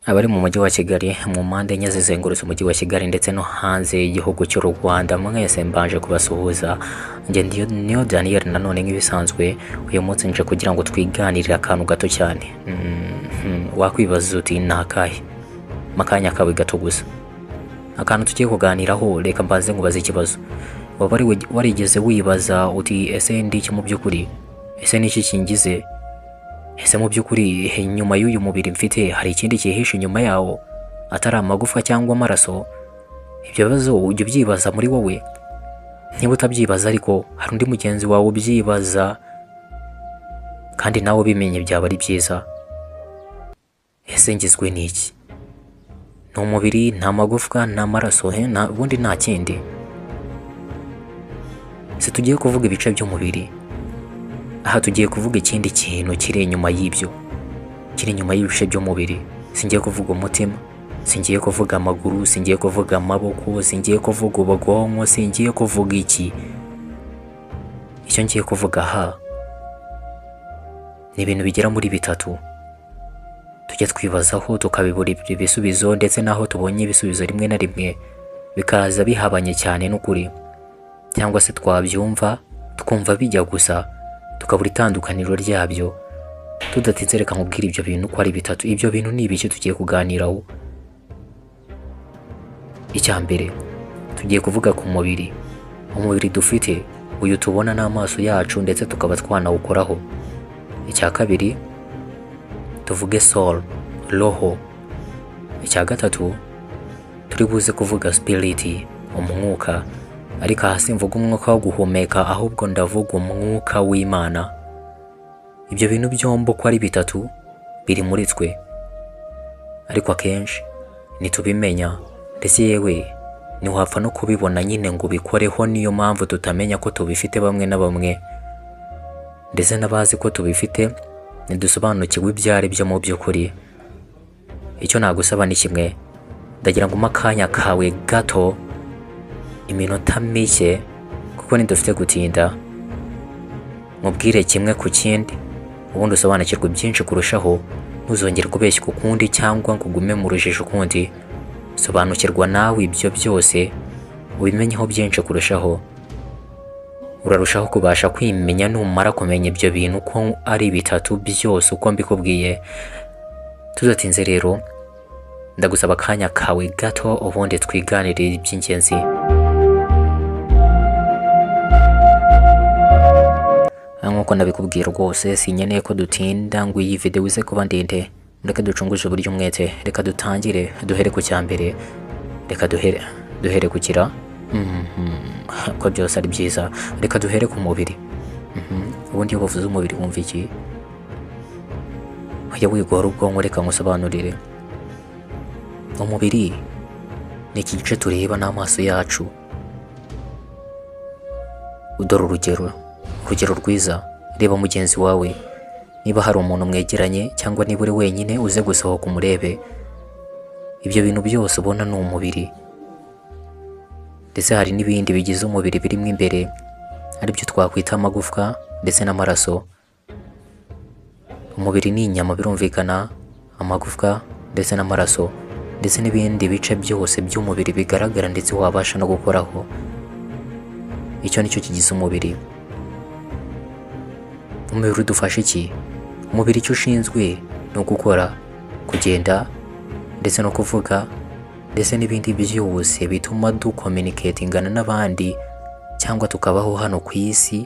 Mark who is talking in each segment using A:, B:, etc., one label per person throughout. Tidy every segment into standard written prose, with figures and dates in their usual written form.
A: Abari mu mujyi wa Kigali, mu mpande enye zizengurutse umujyi wa Kigali ndetse no hanze y'igihugu cy'u Rwanda, mwese mbanje kubasuhuza. Njye niyo Daniel nanone nk'ibisanzwe, uyu munsi nje kugira ngo twiganirire akantu gato cyane. Wakwibaza uti ni akahe? Makanya kawe gato gusa. Akantu tugiye kuganiraho, reka mbanze nkubaze ikibazo. Waba warigeze wibaza uti: "Ese ndi iki mu by'ukuri? Ese ni iki kingize? Ese mu by'ukuri nyuma y'uyu mubiri mfite hari ikindi cyihishe inyuma yawo atari amagufa cyangwa amaraso?" Ibyo bibazo ujya ubyibaza muri wowe? Niba utabyibaza ariko hari undi mugenzi wawe ubyibaza, kandi nawe ubimenye byaba ari byiza. Ese ngizwe n'iki? Ni umubiri, nta magufwa, nta maraso, he, ubundi nta kindi? Si tugiye kuvuga ibice by'umubiri aha, tugiye kuvuga ikindi kintu kiri inyuma y'ibyo, kiri inyuma y'ibice by'umubiri. Singiye kuvuga umutima, singiye kuvuga amaguru, singiye kuvuga amaboko, singiye kuvuga ubwonko, singiye kuvuga iki. Icyo ngiye kuvuga aha ni ibintu bigera muri bitatu tujya twibazaho tukabibura ibisubizo, ndetse n'aho tubonye ibisubizo rimwe na rimwe bikaza bihabanye cyane n'ukuri, cyangwa se twabyumva twumva bijya gusa tukabura itandukaniro ryabyo. Tudatinze, reka nkubwire ibyo bintu uko ari bitatu. Ibyo bintu ni ibiki tugiye kuganiraho? Icya mbere, tugiye kuvuga ku mubiri, umubiri dufite uyu tubona n'amaso yacu ndetse tukaba twanawukoraho. Icya kabiri, tuvuge soul, roho. Icya gatatu, turi buze kuvuga spirit, umwuka. Ariko aha simvuga umwuka wo guhumeka, ahubwo ndavuga umwuka w'Imana. Ibyo bintu byombi uko ari bitatu biri muri twe, ariko akenshi ntitubimenya, ndetse yewe ntiwapfa no kubibona nyine ngo ubikoreho. Niyo mpamvu tutamenya ko tubifite bamwe na bamwe, ndetse n'abazi ko tubifite ntidusobanukiwe ibyo ari byo mu by'ukuri. Icyo nagusaba ni kimwe: ndagira ngo umpe akanya kawe gato, iminota mike, kuko ntidufite gutinda, mubwire kimwe ku kindi, ubundi usobanukirwe byinshi kurushaho. Ntuzongere kubeshywa ukundi cyangwa ngo ugume mu rujijo ukundi. Sobanukirwa nawe ibyo byose, ubimenyeho byinshi kurushaho. Urarushaho kubasha kwimenya numara kumenya ibyo bintu uko ari bitatu byose uko mbikubwiye. Tudatinze rero, ndagusaba akanya kawe gato, ubundi twiganirire iby'ingenzi. Nk'uko nabikubwiye rwose, sinkeneye ko dutinda ngo iyi video ize kuba ndende. Reka ducunguje uburyo umwete, reka dutangire duhere ku cya mbere. Reka duhere ku kira ko byose ari byiza. Reka duhere ku mubiri. Ubundi iyo bavuze umubiri wumva iki? Ujya wigora ubwonko, reka nkusobanurire. Umubiri ni iki gice tureba n'amaso yacu. Dore urugero, urugero rwiza: reba mugenzi wawe, niba hari umuntu mwegeranye cyangwa niba uri wenyine uze gusohoka umurebe. Ibyo bintu byose ubona ni umubiri, ndetse hari n'ibindi bigize umubiri birimo imbere, aribyo twakwita amagufwa ndetse n'amaraso. Umubiri ni inyama birumvikana, amagufwa ndetse n'amaraso, ndetse n'ibindi bice byose by'umubiri bigaragara ndetse wabasha no gukoraho. Icyo nicyo kigize umubiri. Umubiri udufasha iki? Umubiri icyo ushinzwe ni ugukora, kugenda ndetse no kuvuga, ndetse n'ibindi byose bituma ducommunicatingana n'abandi cyangwa tukabaho hano ku isi,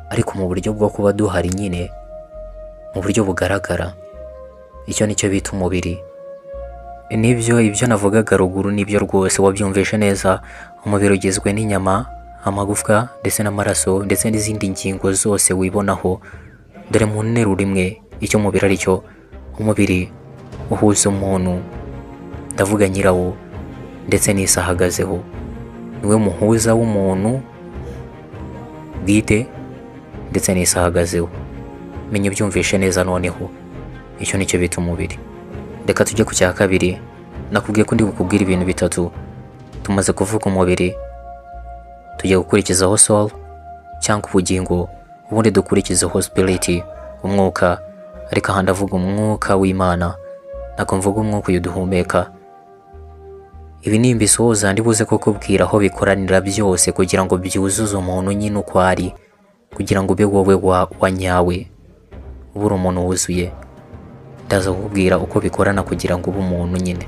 A: ariko mu buryo bwo kuba duhari nyine mu buryo bugaragara. Icyo nicyo bita umubiri. Nibyo, ibyo navugaga ruguru nibyo rwose, wabyumvishe neza. Umubiri ugizwe n'inyama, amagufwa ndetse n'amaraso, ndetse n'izindi ngingo zose wibonaho. Dore mu nteruro imwe icyo umubiri ari cyo: umubiri uhuza umuntu, ndavuga nyirawo, ndetse n'isi ahagazeho. Niwe muhuza w'umuntu bwite ndetse n'isi ahagazeho. Menya ubyumvishe neza noneho, icyo nicyo bita umubiri. Reka tujye ku cya kabiri. Nakubwiye ko ndi bukubwire ibintu bitatu. Tumaze kuvuga umubiri, tugiye gukurikizaho soul cyangwa ubugingo, ubundi dukurikizeho spirit, umwuka. Ariko aha ndavuga umwuka w'Imana. Ntabwo mvuga umwuka uyu duhumeka. Ibi nimbisoza ndibuze kukubwira aho bikoranira byose kugira ngo byuzuze umuntu nyine uko ari, kugira ngo ube wowe wa nyawe, ube uri umuntu wuzuye. Ndaza kukubwira uko bikorana kugira ngo ube umuntu nyine.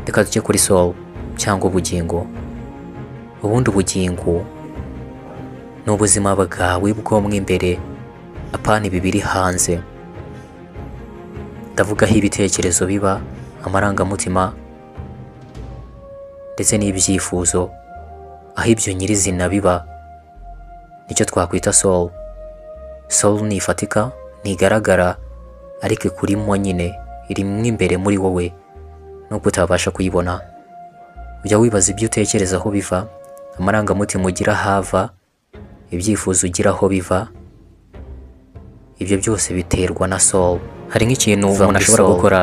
A: Reka tujye kuri soul cyangwa ubugingo. Ubundi ubugingo ni ubuzima bwawe bwo mo imbere, apana ibi biri hanze. Ndavuga aho ibitekerezo biba, amarangamutima ndetse n'ibyifuzo, aho ibyo nyirizina biba, nicyo twakwita soul. Soul ntifatika, ntigaragara, ariko ikurimo nyine, iri mo imbere muri wowe nubwo utabasha kuyibona. Ujya wibaza ibyo utekereza aho biva, amarangamutima ugira aho ava, ibyifuzo ugira aho biva? Ibyo byose biterwa na soul. Hari nk'ikintu
B: Biva
A: umuntu
B: muri
A: ashobora
B: soul.
A: gukora,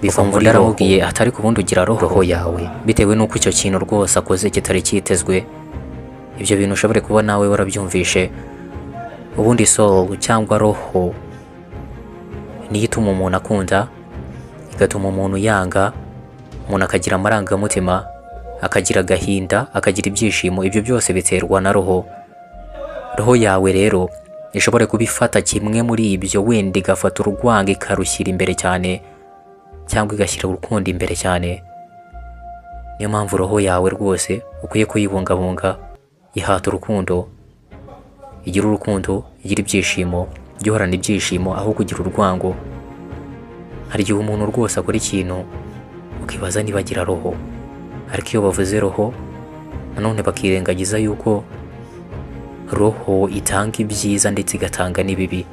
B: Biva
A: ukumva
B: muri
A: undi aramubwiye
B: roho.
A: Atari ku bundi ugira roho?
B: Roho yawe.
A: Bitewe n'uko icyo kintu rwose akoze kitari cyitezwe. Ibyo bintu ushobore kuba nawe warabyumvishe. Ubundi soul cyangwa roho niyo ituma umuntu akunda, igatuma umuntu yanga, umuntu akagira amarangamutima, akagira agahinda, akagira ibyishimo. Ibyo byose biterwa na roho. Roho yawe rero ishobore kuba ifata kimwe muri ibyo, wenda igafata urwango ikarushyira imbere cyane, cyangwa igashyira urukundo imbere cyane. Niyo mpamvu roho yawe rwose ukwiye kuyibungabunga. Ihata urukundo, igira urukundo, igira ibyishimo, jya uhorana ibyishimo aho kugira urwango. Hari igihe umuntu rwose akora ikintu ukibaza niba agira roho. Ariko iyo bavuze roho, nanone bakirengagiza yuko roho itanga ibyiza ndetse igatanga n'ibibi.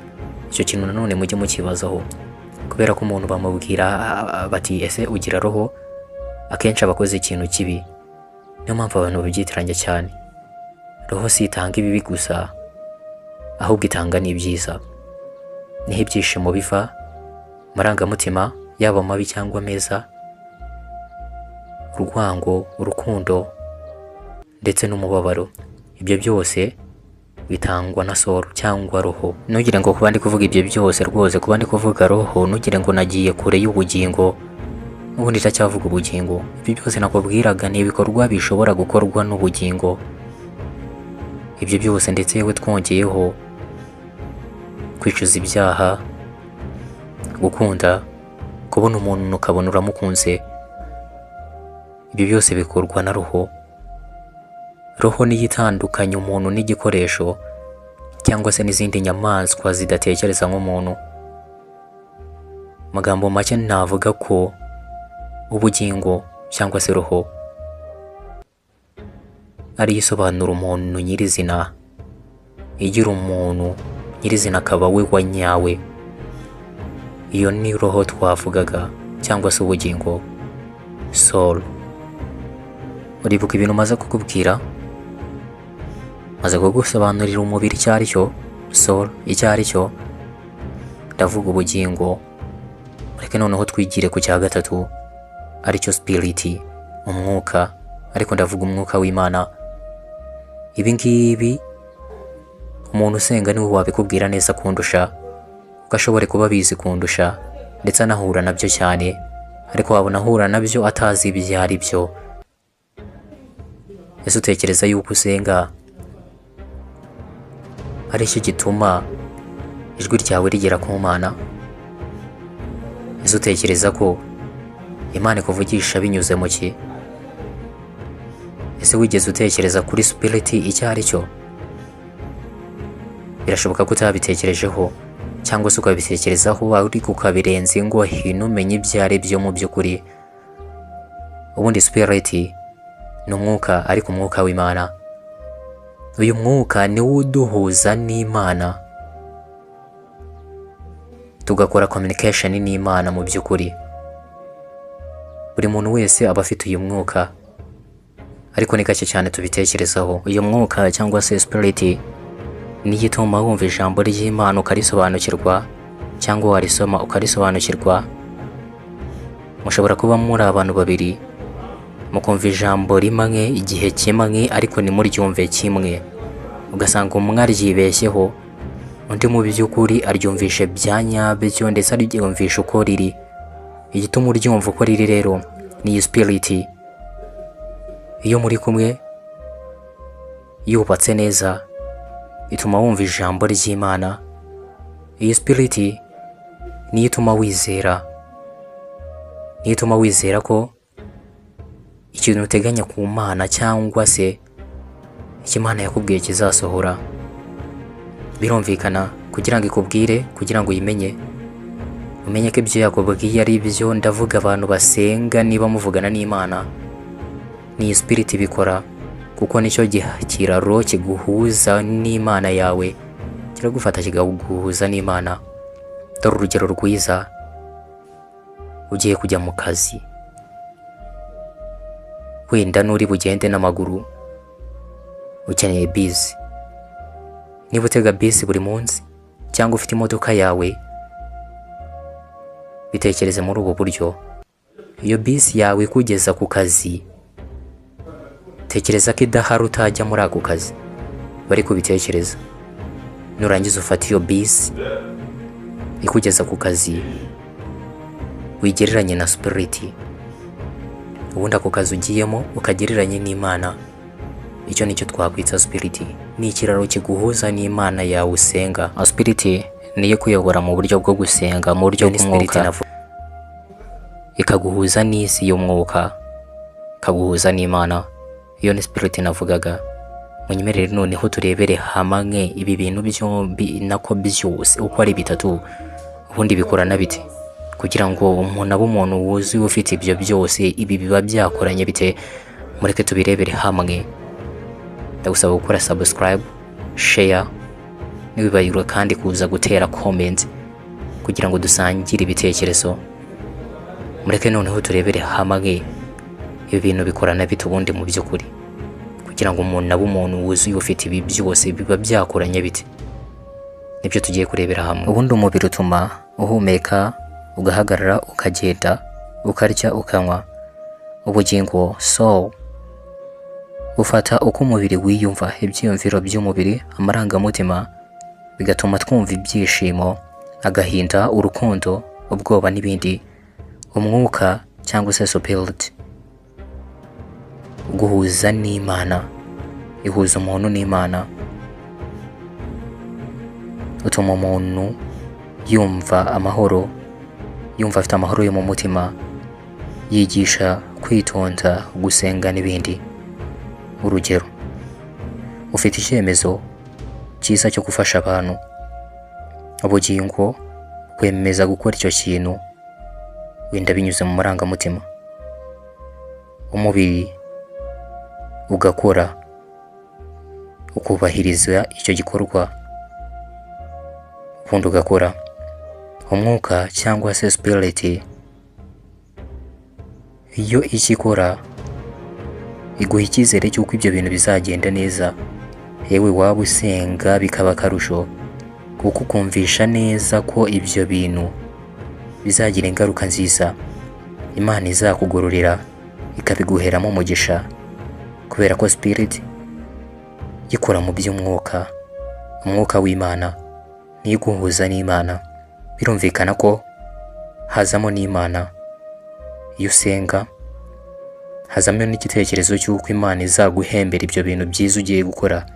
A: Icyo kintu nanone mujye mukibazaho, kubera ko umuntu bamubwira bati: "Ese ugira roho?" akenshi aba akoze ikintu kibi. Niyo mpamvu abantu babyitiranya cyane. Roho si itanga ibibi gusa, ahubwo itanga n'ibyiza. Niho ibyishimo biva, amarangamutima yaba mabi cyangwa meza, urwango, urukundo ndetse n'umubabaro. Ibyo byose bitangwa na soul cyangwa roho. Ntugire ngo kuba ndi kuvuga ibyo byose rwose, kuba ndi kuvuga roho, ntugire ngo nagiye kure y'ubugingo. Ubundi ndacyavuga ubugingo. Ibyo byose nakubwiraga ni ibikorwa bishobora gukorwa n'ubugingo. Ibyo byose, ndetse yewe twongeyeho kwicuza ibyaha, gukunda, kubona umuntu ukabona uramukunze, ibyo byose bikorwa na roho. Roho niyo itandukanya umuntu n'igikoresho cyangwa se n'izindi nyamaswa zidatekereza nk'umuntu. Magambo make, navuga ko ubugingo cyangwa se roho ariyo isobanura umuntu nyirizina, igira umuntu nyirizina akaba we wa nyawe. Iyo ni roho twavugaga cyangwa se ubugingo, soul. Uribuka ibintu maze kukubwira? Maze kugusobanurira umubiri icyo ari cyo, soul icyo ari cyo, ndavuga ubugingo. Reka noneho twigire ku cya gatatu, aricyo spirit, umwuka, ariko ndavuga umwuka w'Imana. Ibi ngibi umuntu usenga niwe wabikubwira neza kundusha, kuko ashobore kuba abizi kundusha, ndetse anahura nabyo cyane. Ariko wabona ahura nabyo atazi ibyo ari byo. Ese utekereza yuko usenga ari cyo gituma ijwi ryawe rigera ku Mana? Ese utekereza ko Imana ikuvugisha binyuze mu ki? Ese wigeze utekereza kuri spirit icyo ari cyo? Birashoboka ko utabitekerejeho, cyangwa se ukabitekerezaho ariko ukabirenza ingohe, ntumenye ibyo ari byo mu by'ukuri. Ubundi spirit ni umwuka, ariko umwuka w'Imana. Uyu mwuka niwo uduhuza n'Imana, tugakora communication n'Imana. Mu by'ukuri buri muntu wese aba afite uyu mwuka, ariko ni gake cyane tubitekerezaho. Uyu mwuka cyangwa se spirit niyo ituma wumva ijambo ry'Imana ukarisobanukirwa, cyangwa warisoma ukarisobanukirwa. Mushobora kuba muri abantu babiri, mukumva ijambo rimwe igihe kimwe, ariko ntimuryumve kimwe. Ugasanga umwe aryibeshyeho, undi mu by'ukuri aryumvishe bya nyabyo, ndetse aryumvisha uko riri. Igituma uryumva uko riri rero ni iyi spirit. Iyo muri kumwe yubatse neza, ituma wumva ijambo ry'Imana. Iyi spirit niyo ituma wizera, niyo ituma wizera ko ikintu uteganya ku Mana cyangwa se icyo Imana yakubwiye kizasohora. Birumvikana, kugira ngo ikubwire, kugira ngo uyimenye, umenye ko ibyo yakubwiye ari byo. Ndavuga abantu basenga, niba muvugana n'Imana, ni iyi spirit ibikora, kuko nicyo kiraro kiguhuza n'Imana yawe, kiragufata kikaguhuza n'Imana. Dore urugero rwiza: ugiye kujya mu kazi, wenda n'uri bugende n'amaguru, ukeneye bisi. Niba utega bisi buri munsi cyangwa ufite imodoka yawe, bitekereze muri ubu buryo: iyo bisi yawe ikugeza ku kazi, tekereza ko idahari utajya muri ako kazi. Bari kubitekereza, nurangiza ufate iyo bisi ikugeza ku kazi wigereranye na spirit, ubundi ako kazi ugiyemo ukagereranye n'Imana. Icyo nicyo twakwita spirit, ni ikiraro kiguhuza n'Imana yawe usenga. Spirit niyo ikuyobora mu buryo bwo gusenga, mu buryo bw'umwuka, ikaguhuza n'isi y'umwuka, ikaguhuza n'Imana. Iyo ni spirit navugaga. Munyemerere noneho turebere hamwe ibi bintu byombi, nako byose uko ari bitatu, ubundi bikorana bite kugira ngo umuntu abe umuntu wuzuye ufite ibyo byose? Ibi biba byakoranye bite? Mureke tubirebere hamwe. Ndagusaba gukora subscribe, share, ntiwibagirwe kandi kuza gutera comment kugira ngo dusangire ibitekerezo. Mureke noneho turebere hamwe ibi bintu bikorana bite ubundi mu by'ukuri, kugira ngo umuntu abe umuntu wuzuye ufite ibi byose, biba byakoranye bite? Nibyo tugiye kurebera hamwe. Ubundi umubiri utuma uhumeka, ugahagarara, ukagenda, ukarya, ukanywa. Ubugingo, soul, ufata uko umubiri wiyumva, ibyiyumviro by'umubiri, amarangamutima, bigatuma twumva ibyishimo, agahinda, urukundo, ubwoba n'ibindi. Umwuka cyangwa se spirit guhuza n'Imana, ihuza umuntu n'Imana, utuma umuntu yumva amahoro, yumva afite amahoro yo mu mutima, yigisha kwitonda, gusenga n'ibindi. Urugero, ufite icyemezo cyiza cyo gufasha abantu, ubugingo kwemeza gukora icyo kintu, wenda binyuze mu marangamutima, umubiri ugakora, ukubahiriza icyo gikorwa, ubundi ugakora. Umwuka cyangwa se spirit iyo icyo ikora, iguha icyizere cy'uko ibyo bintu bizagenda neza. Yewe, waba usenga bikaba akarusho, kuko ukumvisha neza ko ibyo bintu bizagira ingaruka nziza, Imana izakugororera, ikabiguheramo umugisha, kubera ko spirit gikora mu by'umwuka. Umwuka w'Imana niyo iguhuza n'Imana. Birumvikana ko hazamo n'Imana. Iyo usenga hazamo n'igitekerezo cy'uko Imana izaguhembera ibyo bintu byiza ugiye gukora.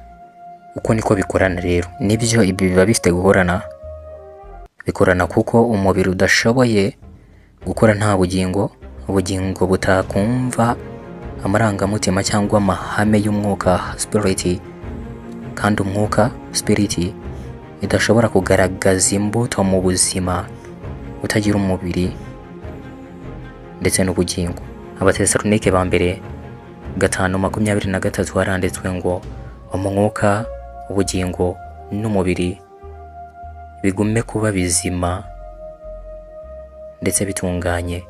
A: Uko niko bikorana rero. Nibyo, ibi biba bifite guhorana, bikorana, kuko umubiri udashoboye gukora nta bugingo, ubugingo butakumva amarangamutima cyangwa amahame y'umwuka, spirit, kandi umwuka, spirit, idashobora kugaragaza imbuto mu buzima utagira umubiri ndetse n'ubugingo. Abatesalonike ba mbere 5:23 haranditswe ngo: "Umwuka, ubugingo n'umubiri bigume kuba bizima ndetse bitunganye."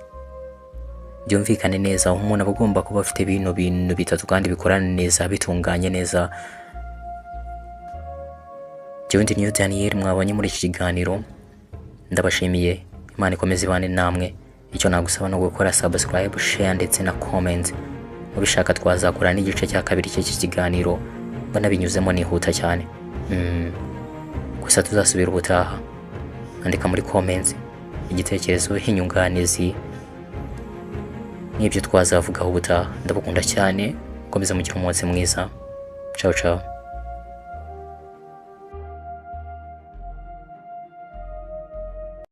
A: Byumvikane neza, umuntu aba agomba kuba afite bino bintu bitatu kandi bikorana neza, bitunganye neza. Njyewe ndi Niyo Daniel mwabonye muri iki kiganiro, ndabashimiye. Imana ikomeze ibane namwe. Icyo nagusaba ni ugukora subscribe, share ndetse na comment. Mubishaka twazakora n'igice cya kabiri cy'iki kiganiro, mbona binyuzemo nihuta cyane. Gusa tuzasubira ubutaha. Andika muri comments igitekerezo, inyunganizi. N'ibyo twazavugaho ubutaha. Ndabakunda cyane, mukomeze mugire umunsi mwiza. Ciao ciao.